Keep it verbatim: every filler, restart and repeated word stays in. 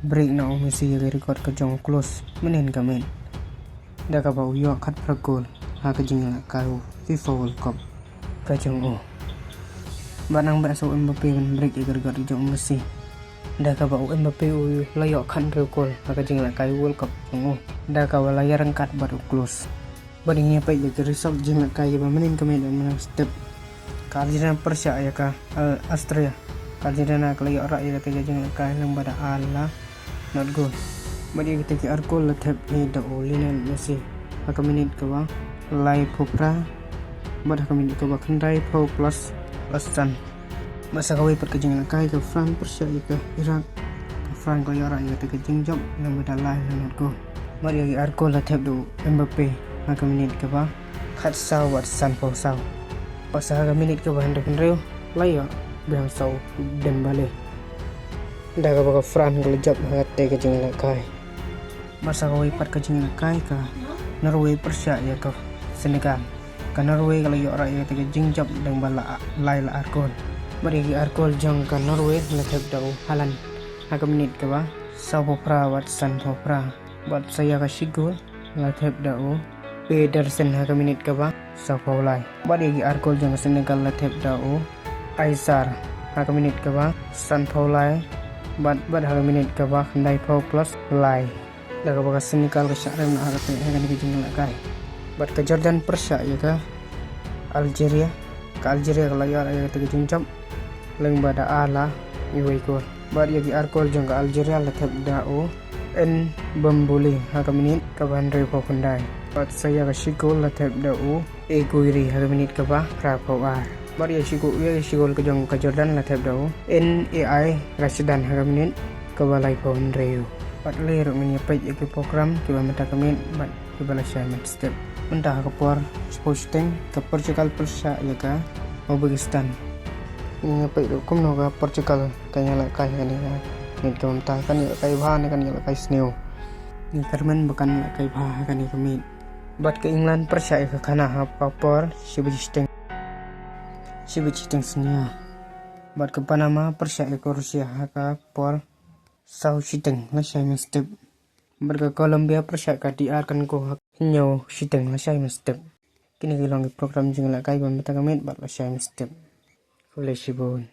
Break noh u Messi ïa ka record ka jong u Klose mynhynnin ka miet da kaba u ïoh khatphra kol ha ka jingïalehkai u FIFA World Cup ka jong u. Bad nang bad sa u Mbappe ban break ïa ka record ka jong u Messi da kaba u Mbappe u la ïoh khathynriew kol ha ka jingïalehkai World Cup jong u da kaba la ïaryngkat bad u Klose. Bad ngin ïa peit ïa ki result jingïalehkai ba mynhynnin ka miet ban mynstep. Ka Argentina pyrshah ïa ka Austria. Ka Argentina ka la ïoh rah ïa kata ka jingïalehkai lyngba da ar la not goal. Bad ïa kita ki ar kol la thep hi da u Lionel Messi ha ka minit kaba laiphew phra bad ha ka minit kaba khyndaiphew plus la san. Bad sa kawei pat ka jingïalehkai ka France pyrshah ïa ka Iraq. Ka France ka la ïoh rah ïa kata ka jingjop lyngba da lai la not goal. Bad ïa ki ar kol la thep da u Mbappe ha ka minit kaba khatsaw bad sanphew saw. Bad sa ha ka minit kaba hynriew hynriew la ïoh biang saw u Dembele da kaba ka France ka la jop ha kata ka jingïalehkai. Bad sa kawei pat ka jingïalehkai ka Norway pyrshah ïa ka Senegal. Ka Norway ka la ïoh rah ïa kata ka jingjop lyngba la lai la ar kol. Bad ïa ki ar kol jong ka Norway la thep da u Haaland ha ka minit kaba sawphew phra bad sanphew phra. Bad sa ïa ka shi kol la thep da u Pedersen ha ka minit kaba sawphew lai. Bad ïa ki ar kol jong ka Senegal la thep da u Aissar ha ka minit kaba sanphew lai. Bad bad ha ka minit kaba khyndaiphew plus lai. Da kaba ka Senegal ka shah rem na ha kata ha kane ka jingïalehkai. Bad ka Jordan pyrshah ïa ka Algeria. Ka Algeria ka la ïoh rah ïa kata ka jingjop lyngba da ar la iwei kol. Bad ïa ki ar kol jong ka Algeria la thep da u Ndombele ha ka minit kaba hynriewphew khyndai. Bad sa ïa ka shi kol la thep da u Aguirre ha ka minit kaba phraphew ar. Bad ïa shi kol, ïa shi kol ka jong ka Jordan la thep da u N A I Rashidan ha ka minit kaba laiphew hynriew. Bad lei ruh ngin ïa peit ïa ki program kiba mynta ka miet bad kiba lashai mynstep. Mynta ha ka por shiphew shiteng ka Portugal pyrshah ïa ka Uzbekistan. Ngin ïa peit ruh kumno ka Portugal kan ïalehkai ha kane ka miet ka mynta, kan ïalehkai bha ne kan ïalehkai sniew. Ngi kyrmen ba kan ïalehkai bha ha kane ka miet. Bad ka England pyrshah ïa ka Ghana ha ka por shi baje shiteng, shi baje shiteng synñia. Bad ka Panama pyrshah ïa ka Croatia ha ka por saw shiteng lashai mynstep. Bad ka Colombia pyrshah ka D R Congo ha ka hynñiew shiteng lashai mynstep. Kine ki long ki program jingïalehkai ba mynta ka miet bad lashai mynstep. Khublei shibun.